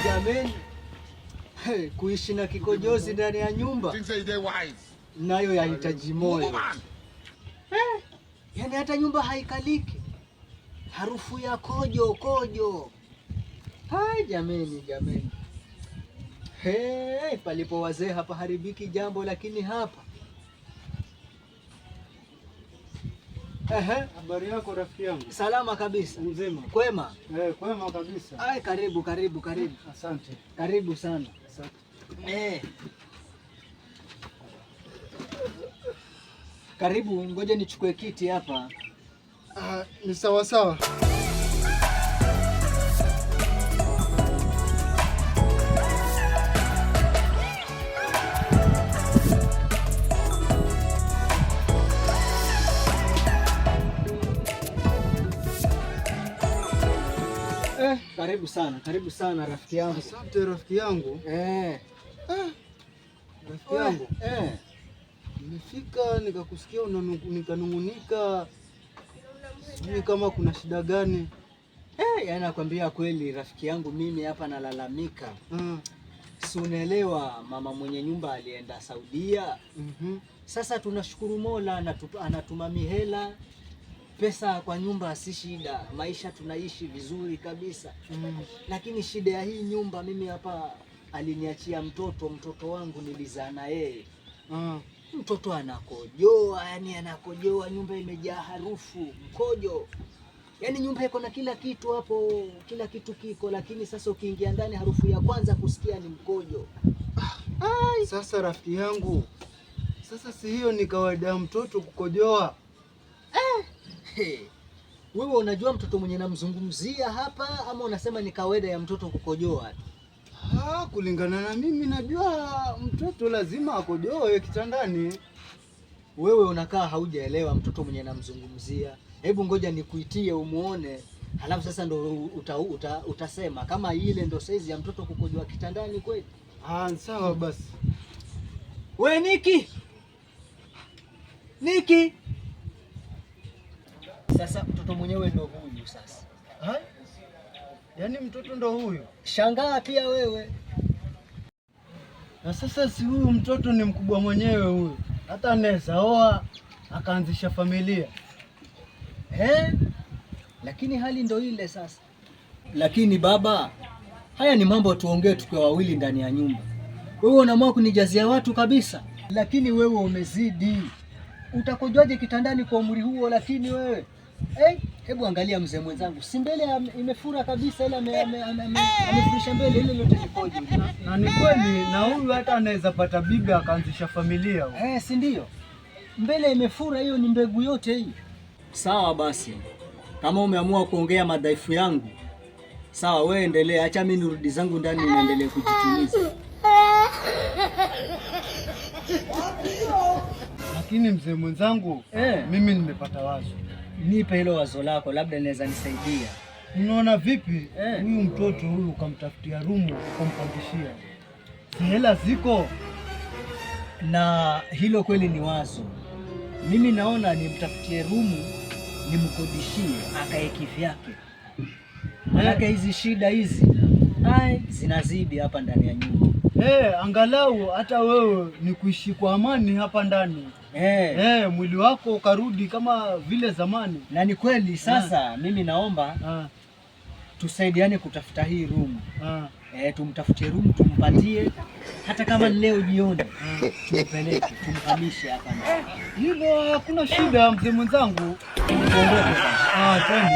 Jameni, hey, kuishi na kikojozi ndani ya nyumba nayo yahitaji moyo. Eh, yani hata nyumba haikaliki, harufu ya kojo kojo. Hai jameni, jameni. Hey, palipo wazee hapaharibiki jambo, lakini hapa. Ehe, Habari yako rafiki yangu? Salama kabisa. Mzima? Kwema? Eh, kwema kabisa. Ai, karibu karibu karibu. Asante. Karibu sana. Asante. Eh. Karibu, ngoja nichukue kiti hapa. Ah, ni sawa sawa. Eh, karibu sana, karibu sana rafiki yangu. Asante rafiki yangu. Eh. Ah, rafiki yangu. Eh. Nimefika nikakusikia nikanungunika, sijui kama kuna shida gani. Eh, yaani nakwambia kweli rafiki yangu, mimi hapa nalalamika. Si unaelewa mama mwenye nyumba alienda Saudia. Sasa tunashukuru Mola anatuma mihela, pesa kwa nyumba si shida, maisha tunaishi vizuri kabisa. Lakini shida ya hii nyumba mimi hapa aliniachia mtoto, mtoto wangu nilizaa na yeye. Mtoto anakojoa, yani anakojoa, nyumba imejaa harufu mkojo. Yani nyumba iko na kila kitu hapo, kila kitu kiko, lakini sasa ukiingia ndani harufu ya kwanza kusikia ni mkojo. Ai. Sasa rafiki yangu, sasa si hiyo ni kawaida ya mtoto kukojoa? Hey. Wewe unajua mtoto mwenye namzungumzia hapa ama unasema ni kawaida ya mtoto kukojoa tu? Ah, kulingana na mimi najua mtoto lazima akojoe kitandani. Wewe unakaa haujaelewa mtoto mwenye namzungumzia. Hebu ngoja nikuitie umuone, halafu sasa ndo utasema kama ile ndo saizi ya mtoto kukojoa kitandani kweli. Ah, sawa basi. We Niki, Niki, sasa mtoto mwenyewe ndo huyu sasa. Ha? Yaani mtoto ndo huyu. Shangaa pia wewe. Na sasa si huyu mtoto ni mkubwa mwenyewe huyu, hata anaweza oa akaanzisha familia. Eh? Lakini hali ndo ile sasa. Lakini baba, haya ni mambo tuongee tukiwa wawili ndani ya nyumba. Wewe unaamua kunijazia watu kabisa, lakini wewe umezidi. Utakojoaje kitandani kwa umri huo? Lakini wewe hebu angalia mzee mwenzangu, si mbele imefura kabisa, ile amefurisha mbele ile lote likoje? Na ni kweli, na huyu hata anaweza pata bibi akaanzisha familia huyu. Si ndio? Mbele imefura, hiyo ni mbegu yote hii. Sawa basi, kama umeamua kuongea madhaifu yangu, sawa, wewe endelea, acha mimi nirudi zangu ndani niendelee kujituliza. Lakini mzee mwenzangu, mimi nimepata wazo. Nipe hilo wazo lako, labda inaweza nisaidia. Unaona vipi huyu mtoto huyu ukamtafutia rumu ukampangishia? Si hela ziko? Na hilo kweli ni wazo. Mimi naona nimtafutie rumu nimkodishie akae kivyake. Maanake hizi shida hizi ai zinazidi hapa ndani ya nyumba. Angalau hata wewe ni kuishi kwa amani hapa ndani. Mwili wako ukarudi kama vile zamani. Na ni kweli sasa mimi naomba tusaidiane kutafuta hii room. Tumtafutie room tumpatie, hata kama ni leo jioni tumpeleke, tumhamishe hapa ndani. Hilo hakuna shida mzee mwenzangu. Tuondoke sasa. Twende.